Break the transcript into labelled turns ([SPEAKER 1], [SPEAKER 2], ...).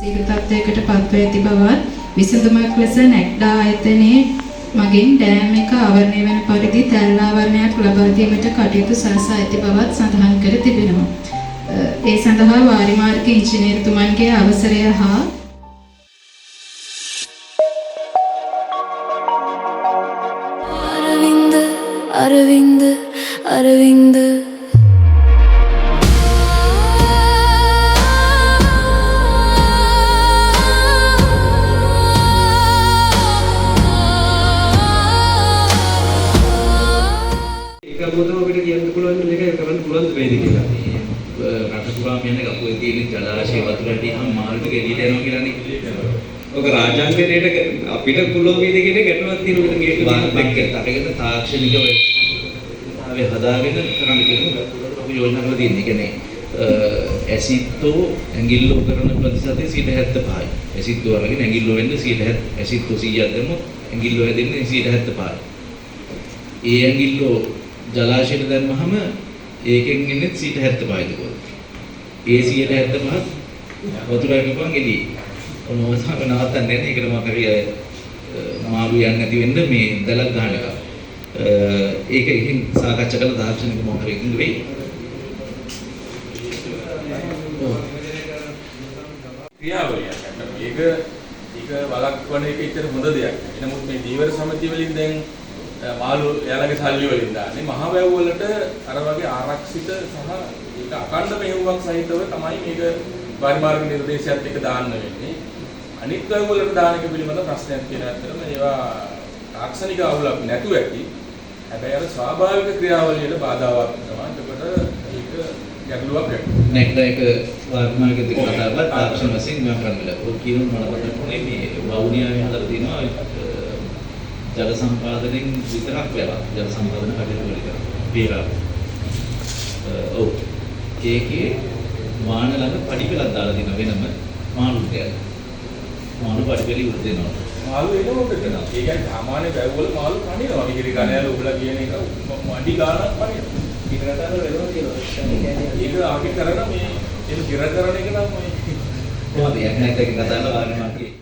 [SPEAKER 1] සීල තත්වයකට පත්ව ඇති බවත් විසඳුමක් ලෙස නැක්ඩා ආයතනයේ මගින් ඩෑම් එක ආවරණය වන පරිදි තැල් ආවරණයක් ලබා දීමට කටයුතු සලසා ඇති බවත් සඳහන් කර තිබෙනවා. ඒ සඳහා වාරිමාර්ග ඉංජිනේරුතුමන්ගේ අවසරය හා
[SPEAKER 2] Aravind Aravind Aravind.
[SPEAKER 3] ඒක මොකද අපිට කියන්න පුළුවන් මේක කරන්න පුළුවන් වෙයිද කියලා.
[SPEAKER 4] රට පුරාම යන කපුවේ තියෙන ජලාශය වතුර ඇටියහම මාළු ටික එළියට යනවා කියලානේ.
[SPEAKER 3] ඔක රාජාංගණයට අපිට පුළුවන් වේද කියන ගැටලුවක් තියෙනවා මෙතන ගේට්ටුව
[SPEAKER 4] එක්ක අරගෙන තාක්ෂණිකව ආවේ හදාගෙන කරන්න කියන අපි යෝජනා කරලා තියෙන්නේ. ඒ කියන්නේ ඇසිත්තෝ ඇඟිල්ලෝ කරන ප්‍රතිශතය 75යි. ඇසිත්තෝ අරගෙන ඇඟිල්ලෝ වෙන්න 70, ඇසිත්තෝ 100ක් දැම්මොත් ඇඟිල්ලෝ හැදෙන්නේ 75යි. ඒ ඇඟිල්ලෝ ජලාශයට දැම්මහම ඒකෙන් එන්නේ 75යි එතකොට. ඒ 75ත් වතුර ඇඟපන් එළියේ. ඔන්න ඔය තමයි නවත්තන්නේ නැහැ. ඒකට මම හරි අය මාළු යන්නේ නැති වෙන්න මේ දලක් ගහන එක. ඒක ඉතින් සාකච්ඡා කරලා තාක්ෂණික මොකක් හරි එකඟ වෙයි.
[SPEAKER 5] ක්‍රියාවලියක්. ඇත්තටම ඒක ඒක වළක්වන එක ඉතර හොඳ දෙයක් නෙවෙයි. නමුත් මේ දීවර සමිතිය වලින් දැන් මාළු එයාලගේ සල්ලි වලින් දාන්නේ මහ වැව් වලට අර වගේ ආරක්ෂිත සහ ඒක අඛණ්ඩ මෙහෙයුමක් සහිතව තමයි මේක පරිමාර්ග නිර්දේශයත් එක්ක දාන්න වෙන්නේ. අනිත් වැව් වලට දාන එක පිළිබඳ ප්‍රශ්නයක් තියෙනවා. ඇත්තටම ඒවා තාක්ෂණික අවුලක් නැතුව ඇති. හැබැයි අර ස්වාභාවික ක්‍රියාවලියට බාධාවක් වෙනවා. එතකොට ඒක ගැටලුවක් වෙනවා.
[SPEAKER 4] නැක්ඩා එක වාර්මාර්ග දෙක කතා කරලා තාක්ෂණ වශයෙන් මම කරන්න බෑ. ඔය කියනොත් මට මතක් වුණේ මේ වවුනියාවේ හදලා තියෙනවා ජල සම්පාදනයෙන් විතරක් වෙලා ජල සම්පාදන කටයුතු වල කරා. පේරාව. ඔව්. ඒකේ වාන ළඟ පඩි පෙළක් දාලා තියෙනවා වෙනම මාළු දෙයක්. මාළු පඩි පෙළ ඉවර දෙනවා.
[SPEAKER 5] මාළු එනවා උඩට. ඒ කියන්නේ සාමාන්‍ය වැව් වල මාළු පනිනවා. මිහිරි කණෑල උබලා කියන එක අඩි ගාණක් පනිනවා.
[SPEAKER 6] පිටරටවල වෙනම තියෙනවා. ඒ කියන්නේ
[SPEAKER 5] ඒක අපි කරන මේ ඒක පෙර කරන එක නම් මේ
[SPEAKER 4] කොහොමද යන්නේ නැත්නම් කතා කරලා වාර්මාර්ගයේ